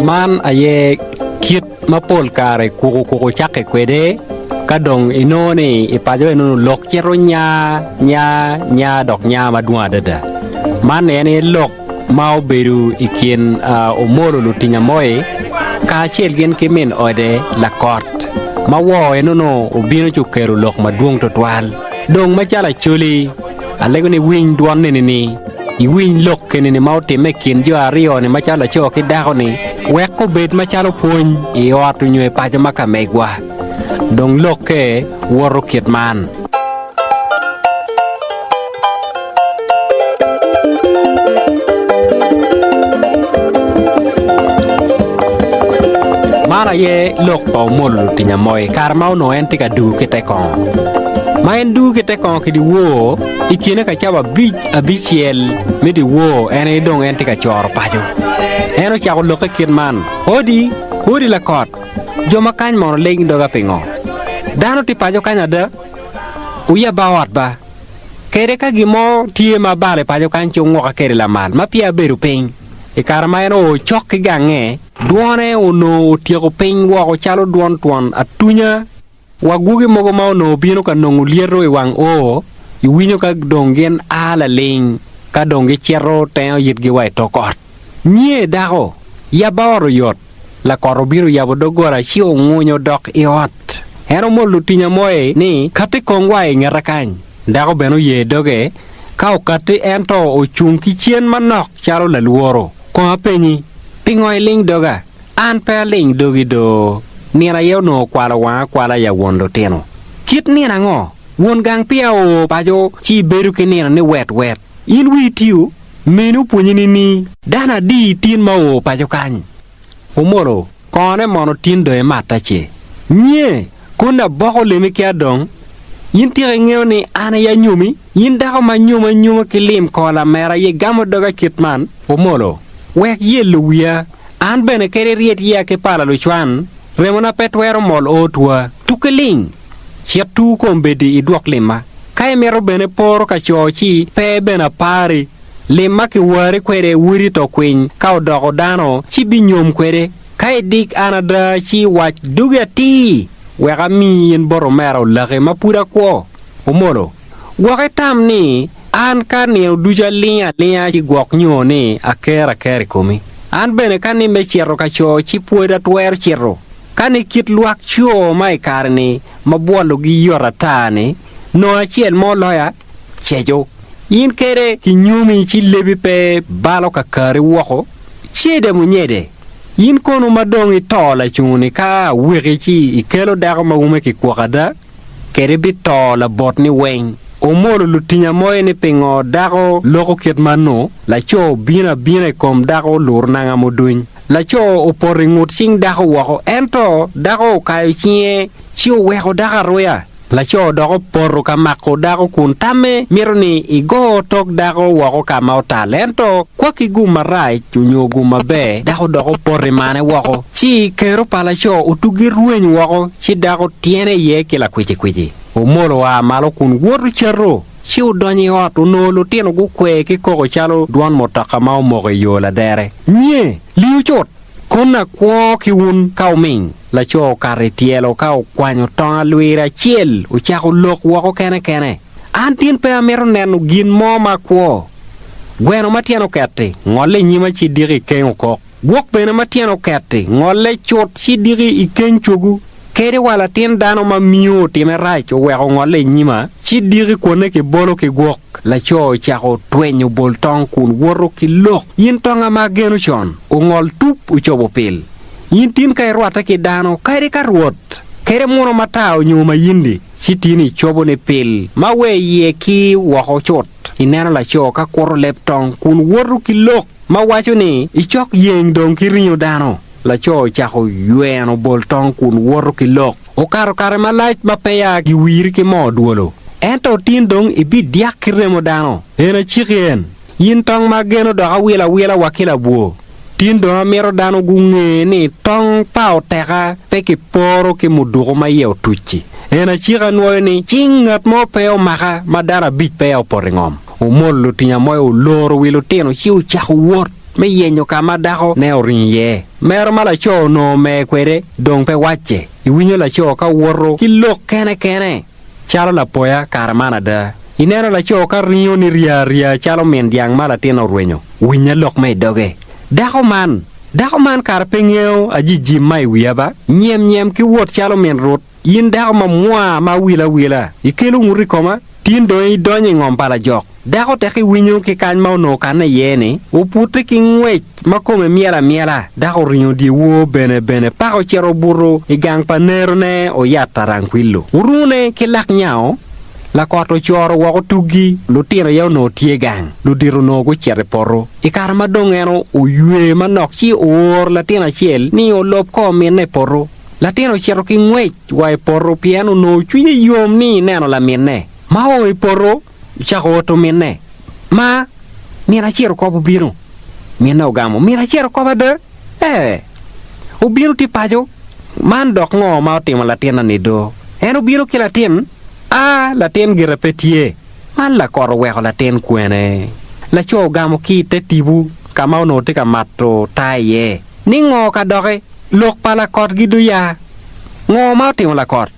Man aye kit ma pol kare kukukuku cakke kwede ka dong inongo ni i paco eno lok cito nya, nya, nya dok nya madwong adada. Man en aye lok ma obedo i kin Omolo Lutinya Moi kacel gin ki min ode Lakot ma woo eno-nu obino ci okelo lok madwong twatwal. Dong macalo Acholi, alego ni iwiny dwon neni-ni, iwiny lok eni-ni ma otimme i kin jo aryo-ni macalo laco ki dako-ni, wek obed macalo pwony i ot nyo i paco ma ka megwa. Dong lokke woto kit man. Man aye lok pa Omolo Lutinya Moi i kare ma onongo en tye ka dugo ki te kongo. Ma en dugo ki te kongo ki dyewor, i kine ka cawa abic abicel me dyewor en aye dong en tye ka coro paco. En ocako lokke kit man, Odi, odi lakot, jo ma kany mono ling doga pingo? Dano tye paco kany ada? Wuyabba ot ba. Kede ka gin mo tye ma abalo i paco kany ci wungwoka kede lamal ma peya abedo piny. I kare ma en oo cok ki gange, dwone onongo otyeko piny woko calo dwon twon atunya. Wa gwogi mogo ma onongo obino ka nongo lyeto i wang oo, iwinyo ka dong gin a laling ka dong gicito tengo yitgi wa i tok ot. Nye dako, yabba ot oyot. Lakot obino oyabo doggola ci ongunyo dok i ot. En omolo lutinya moi ni, Katti kong wa i ngeta kany. Dako bene oye doge, ka okatti ento ocung ki cen manok calo lalworo. Kong apenyi, pingo iling doga? An pe aling dogi do. Nino aye onongo okwalo wanga akwala ya won lutino. Kit nino ango? Won gang peya oo paco ci ibedo ki nino ni wet wet. In wii tiyo? Meni opwonyi nini? Dano adi tin ma oo paco kany? Omolo, Kone mono tin dong imatta ce? Nye, Kono aboko lemi ki adong? In tika ingeyo ni an aye anyomi? In dako ma anyom anyoma ki lim kor lamera aye igamo doga kit man? Omolo, Wek yello wiya, an bene kadi iryet iya ki pala lucwan, remona pe twero mol o twa. Tuki ling! Cit tur kombeddi idwok limma. Ka imito bene poro ka co ci pe bene apari. Lim ma kiwari kwede woti to kwiny ka odoko dano ci binyom kwede. Ka idik an ada ci wac dogi atir wek ami in bot omera olaki ma pud akwo. Omolo, gwok itam ni an ka nino ducu aling alinga ci gwok nyo ni aker akera i komi. An bene ka ni me cito ka co ci pwod atwero cito. Ka ni kit lwak co ma i kare-ni ma bwologi yot ata-ni, nongo acel mo loya, ceco. In kede kinyomi ci lebi pe balo kakari woko, cede munyede. In kono ma dong ito lacungo-ni ka aweki ci ikelo dako ma ume kikwok ada, kede bito labot-ni weng. Omolo lutinya moyo ni pingo dako loko kit man-nu, laco obino abina i kom dako oluro nanga muduny. Laco opoto i ngut cing dako woko, ento dako okayo cinge ci oweko dako aruya. Laco dok opoto ka mako dako kun tamme mito ni igo tok dako woko ka ma otal, ento kwaki gum marac onyo gum maber, dako dok opoto i mane woko. Ci kero pa laco otugi rweny woko ci dako tyene iye ki lakwicikwici. Omolo oa malo kun woto cato. Ci odonyo i ot, onongo lutino gukwer ki koko calo dwon mutoka ma omoko i yo ladere. Nye! Liu cut! Kono akwo ki wun ka wuming! Laco okato i tyelo ka okwanyo tong alwiri acel, ocako lok woko kene kene. An tin pe amito neno gin mo ma akwo. Gweno ma tyene oket-ti, ngolle i nyima ci diki ikeng okok. Gwok bene ma tyene oket-ti, ngolle cut ci diki ikeng cogu. Kadi wa latin dano ma miyo otime rac oweko ongolle i nyima, ci diki kwonne kibolo ki gwok. Laco ocako twenyo bol tong kun woto ki lok, In tonga ma ageno con, ongol tup ocobo pil. In tin ka irwatte ki dano, kadi ka rwot, kadi muno matar onyo mayindi, ci tin icobo ni pil ma we iye ki woko cut. Ineno laco ka kuto leb tong kun woto ki lok ma waco ni, Icok yeng dong ki ringo dano. Laco ocako yweno bol tong kun woto ki lok. Okato kare malac ma peya giwiri ki moo dwolo. Ento tin dong ibidyak ki remo dano. En aciki en, in tong ma ageno dok awilo awila wa ki labwor. Tin dong amito dano gunge ni tong pa oteka pe kiporo ki muduku ma iye otuc-ci. En aciki anwoyo ni cing ngat mo pe omaka ma dano abic peya opoto i ngom. Omol lutinga moyo oloro wi lutino ci ocako wot. me yenyo ka ma dako ne oringo iye. Mero ma laco onongo omer kwede dong pe wacce. Iwinyo laco ka woto ki lok kene kene calo lapoya kare man ada. Ineno laco ka ringo ni rya rya calo min dyang ma latinne orwenyo. Winya lok ma i doge. Dako man, dako man kare pe ngeyo ajijim ma i wiya ba. Nyem nyem ki wot calo min rut. In dako ma mwa ma awil awila, ikelo ngut i koma, tin dong idonyo i ngom pa lajok. Dako tek iwinyo ki kany ma onongo okanne iye-ni, oputte ki ngwec ma kome myel amyela. Dako oringo dyewor bene bene paka ocito obuto i gang pa nerone oyat Tarankwillo. Orune ki lak nyango, lakot ocoro woko tuggi, lutino aye onongo tye gang, ludito onongo gucito i poto. I kare ma dong en oywe manok ci ooro latin acel ni olob kor minne i poto. Latin ocito ki ngwec wa i poto pien onongo cwinye yom ni eneno laminne. Ma oo i poto, ocako oto minne. Ma, min acito kop obino. Minne ogamo, Min acito kop ada? Ee. Obino tye paco. Man dok ngo ma otimo latinna-ni do? En obino ki latin? A, latin gire pe tye. Man lakot oweko latin kwene? Laco ogamo ki i te tipo ka ma onongo tye ka mato taa iye. Ni ngo ka doki? Lok pa lakot giduya. Ngo ma otimo lakot?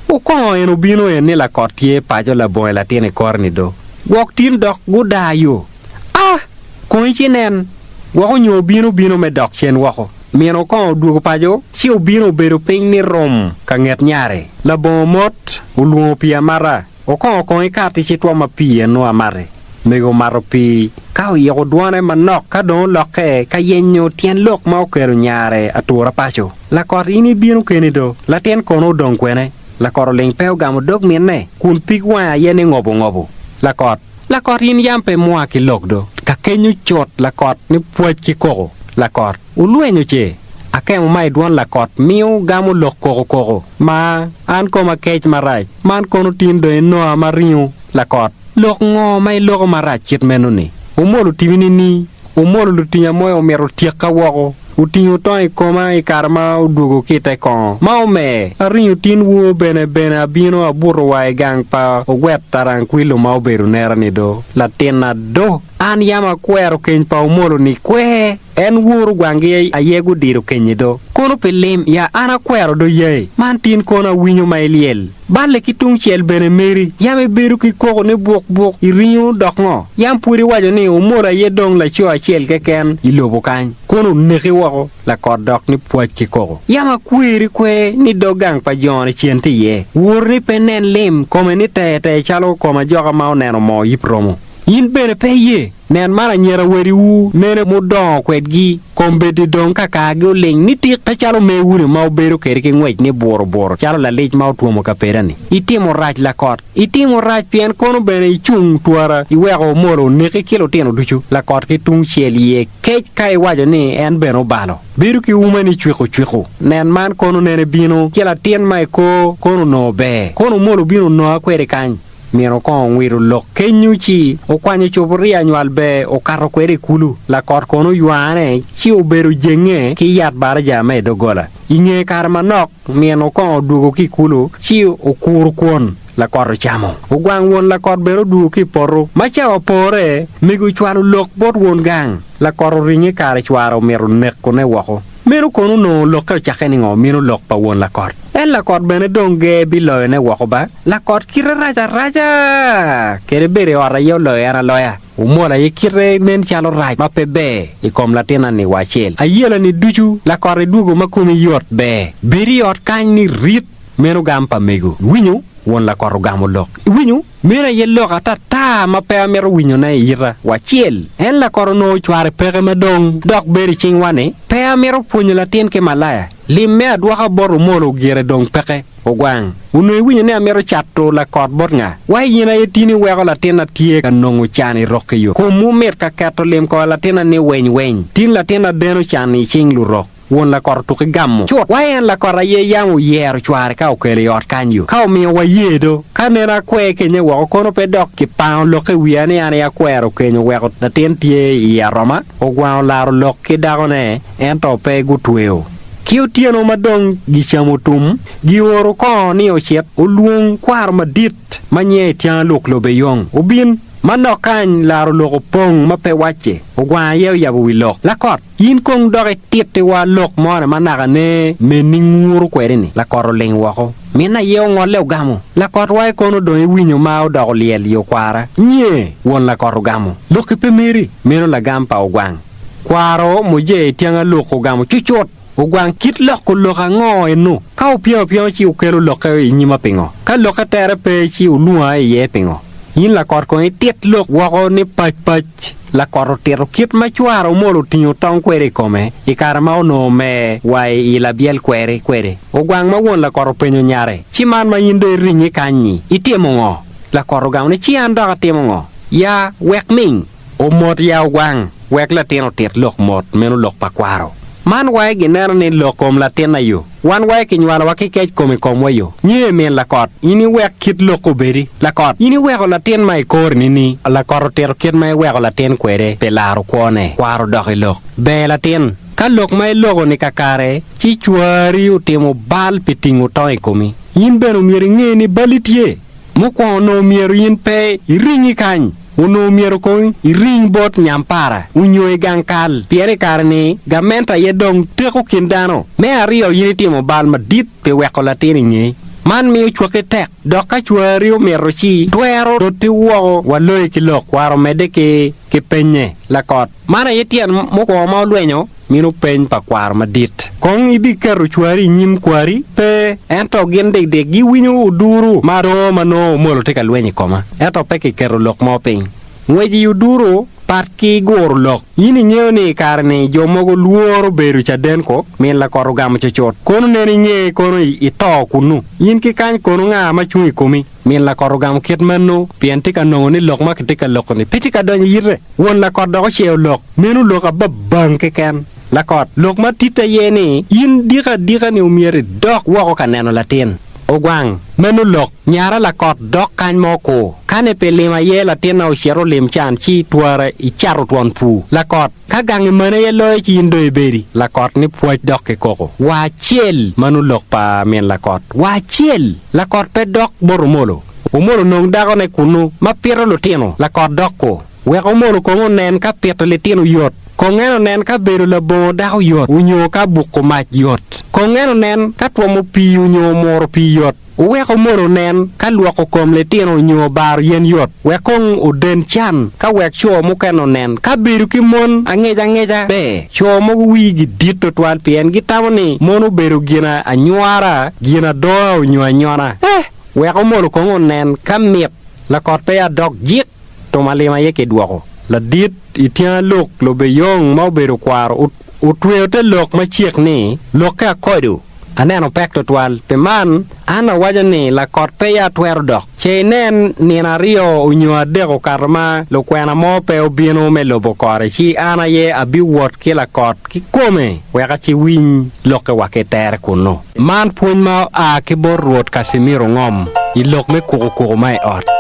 Okongo en obino en ni lakot tye paco labonge latin i kore ni do. Gwok tin dok gudaa yo. Ah! Kong ici nen. Gwok onyo obino bino me dok cen woko. Min okongo odwogo paco ci obino obedo piny ni rum ka nget nyare. Labongo mot, olwongo pii amata. Okongo kong ikat ci twoma pii eno amati. Mego omato pii, ka oyiko dwone manok ka dong olokke ka yenyo tyen lok ma okelo nyare atura paco. Lakot in ibino keni do, latin kono odong kwene? Lakot oling pe ogamo dog minne kun pig wange aye ni ngobo ngobo. Lakot, Lakot in yam pe imwa ki lok do. Ka kenyo cut Lakot ni pwac ki koko. Lakot, Wulwenyo ce? Akemo ma i dwon lakot miyo gamo lok koko koko. Ma, an koma kec marac. Man kono tin dong inonga ma ringo lakot. Lok ngo ma iloko marac kit meno ni? Omolo otimi nini? Omolo lutinga moyo omito tyeka woko. Otingo tong i koma i kare ma odwogo ki i te kongo. Ma omer, aringo tin woo bene bene abino abuto wa i gang pa ogwet Tarankwilo ma obedo nera ni do. Latinna do! An yam akwero keny pa Omolo ni kwer. En woru gwangi aye gudido kenyi do. Kono pi lim ya an akwero do yai. Man tin kono awinyo ma ilyel. Balle ki tung cel bene meri. Yam ibedo ki koko ni buk buk iringo dok ngo? Yam pud iwaco ni Omolo aye dong laco acel keken i lobo kany. Kono oneki woko lakot dok ni pwac ki koko. Yam akweri kwer ni dog gang pa joni cen tye iye. Woru ni pe nen lim, kome ni ter ter calo kom ajoka ma oneno moo yip romo. In bene pe iye? Nen man anyira wadiwu nene mudongo kwedgi, kombeddi dong kakargi oling nitik pe calo mewu-ni ma wubedo kwede ki ngwec ni buruburu calo lalic ma otwomo kapeda-ni. Itimo rac lakot, itimo rac pien kono bene icung twara iweko omolo oneki ki lutino ducu. Lakot ki tung cel iye kec ka iwaco ni en bene obalo. Bedo ki ume ni cwiko cwiko. Nen man kono nene bino ki latin ma i kor kono onongo ber. Kono omolo obino ononga kwede kany. Min okong ongwido lok kenyu ci okwanyo cupuria nywal ber okato kwede i kulu. Lakot kono oywane ci obedo jenge ki yat baraja ma i doggola. I nge kare manok, min okong odwogo ki i kulu ci okuro kwon Lakot ocamo. Ogwang won Lakot bene odwogo ki i poto. Ma cawa opore, mego ocwalo lok bot won gang. Lakot oringe kare cware omito nekone woko. Meno kono onongo lokke ocakke ningo mino lok pa won Lakot? En Lakot bene dong ger biloyone woko ba? Lakot kite rac araca! Kede bedo i ot aye oloyo en aloya. Omol aye kite nen calo rac ma pe ber i kom latinna-ni wa acel. Ayela-ni ducu, Lakot idwogo ma komi yot ber. Bed i ot kany ni rit! Meno gam pa mego. Iwinyo? Won Lakot ogamo lok. Iwinyo? Meno aye lok atata ma pe amito winyone i ita wacel. En lakot onongo cware peke ma dong dok bedo i cingwa-ni. Pe amito pwonyo latin ki malaya. Lim me adwoka bot Omolo gire dong peke. Ogwang, onongo iwinyo ni amito cato lakot bot nga? Wa in aye tin iweko latinna tye ka nongo can i rok ki yo. Komwu mit ka keto lim kor latinna ni weny weny. Tin latinna deno can i cing lurok. Won lakot otuki gamo cut. Wa en lakot aye yam oyero cware ka okelo i ot kany yo. Ka omiyo waye do. Ka nene akwer kenye woko kono pe dok kipango lok i wiya ni an aye akwero kenyo weko latin tye i aroma. Ogwang olaro lok ki dakone ento pe gutweyo. Ki otyeno ma dong gicamo tum, gioro kongo ni ocit olwong kwaro madit ma nyinge Tyang Luk Lobeyong obin. Manok kany laro lok opong ma pe wacce, ogwang aye oyabo wi lok. Lakot, in kong dok itittiwa lok moni ma naka ne meni nguru kwede-ni. Lakot oling woko. Minne aye ongolle ogamo. Lakot wae kono dong iwinyo ma odoko lyel i okwara. Nye! Won lakot ogamo. Lokki pe meri. Meno lagam pa ogwang. Kwaro muje i tyang aluk ogamo cucut. Ogwang kit loko lok ango eno? Ka wupyem apyema ci wukelo lokke i nyima pingo? Ka lokke tere pe ci wulwonga iye pingo? In lakot kong itit lok woko ni pac pac. Lakot otito kit ma cware Omolo otingo tong kwede i kome i kare ma onongo omer wa i labyel kweri kwede. Ogwang ma won lakot openyo nyare, Ci man ma in dong iringi kany-nyi, itimo ngo? Lakot ogamo ni, Ci an dok atimo ngo? Ya, wek ming! Omot ya ogwang, wek latin otit lok mot, meno lok pa kwaro. Man wae gineno ni lok kom latinna yo. Wan wae kinywalowa ki kec kom i komwa yo. Nye min lakot, in iwek kit lok obedi. Lakot, in iweko latin ma i kori nini? Lakot otito kit ma eweko latin kwede pi laro kwone. Kwaro odok i lok. Ber latin, ka lok ma iloko ni kakare, ci cwari otimo bal pi tingo tong i komi. In bene omyero inge ni balli tye. Mukwongo onongo myero in pe iringi kany, onongo myero kong iring bot nyampara onyo i gang kal, pien i kare-ni gamente aye dong teko kin dano. Me aryo in itimo bal madit pi weko latin i ngei. Man miyo cwaki tek, dok ka cwari omito ci twero doti woko wa loyi ki lok. Kwaro omedde ki ki penye, Lakot, man aye tyen mukwongo ma wulwenyo? Mino peny pa kwaro madit. Kong ibiketo cwari i nyim kwari? Pe, ento gin dikdik giwinyo oduru ma adongo ma nongo Omolo tye ka lweny i koma, ento pe kiketo lok mo piny. Ngwec i oduru pat ki guro lok. In ingeyo ni i kare-ni jo mogo lworo bedo caden ko? Min lakot ogamo cucut. Kono nen inge kono ito kunnu. In ki kany kono nga ma cung i komi? Min lakot ogamo kit meno pien tye ka nongo ni lok ma kitye ka loko-ni pe tye ka donyo i ite. Won lakot dok oceyo lok, meno lok ababang keken. Lakot, lok ma titte aye ni in diki adika-ni omyero idok woko ka neno latin. Ogwang, meno lok, nyara lakot dok kany mo kur. Kane pi lim aye latinna ocito olim can ci twara icato twon pur. Lakot, ka gangi mani aye loyo ci in dong ibedi. Lakot ni pwac dok ki koko. Wa acel, mano lok pa min lakot. Wa acel! Lakot pe dok bot Omolo. Omolo onong dakone kunnu ma pito lutino, lakot dok ku. Wek Omolo kong onen ka pito litino yot. Kong en onen ka bedo labongo dako yot onyo ka buko mac yot. Kong en onen ka twomo pii onyo muro pii yot. Wuwek Omolo onen ka lwoko kom litino onyo baro yen yot. Wek kong oden can ka wek co mukene onen ka bedo ki mon angec angeca ber. Co mogo wigi dit tutwal pien gitamo ni mon obedo gin anywara, gin adoa onyo anyona. Eh! Wek Omolo kong onen ka mit lakot pe ya dok jik tum alim aye kidwoko. Ladit i tyeng aluk Lubeyong ma obedo kwaro otweyo te lok macek ni, Lokke akodo, aneno pek twatwal. Pi man, an awaco ni lakot pe ya twero dok. Ce inen nino aryo onyo adek okato ma lukwena mo pe obino me lubo kore ci an aye abiwot ki lakot kikome wek aciwiny lokke wa ki tere kunnu. Man pwony ma oa ki bot Rwot Casimiro Ngom i lok me kukukuku ma i ot.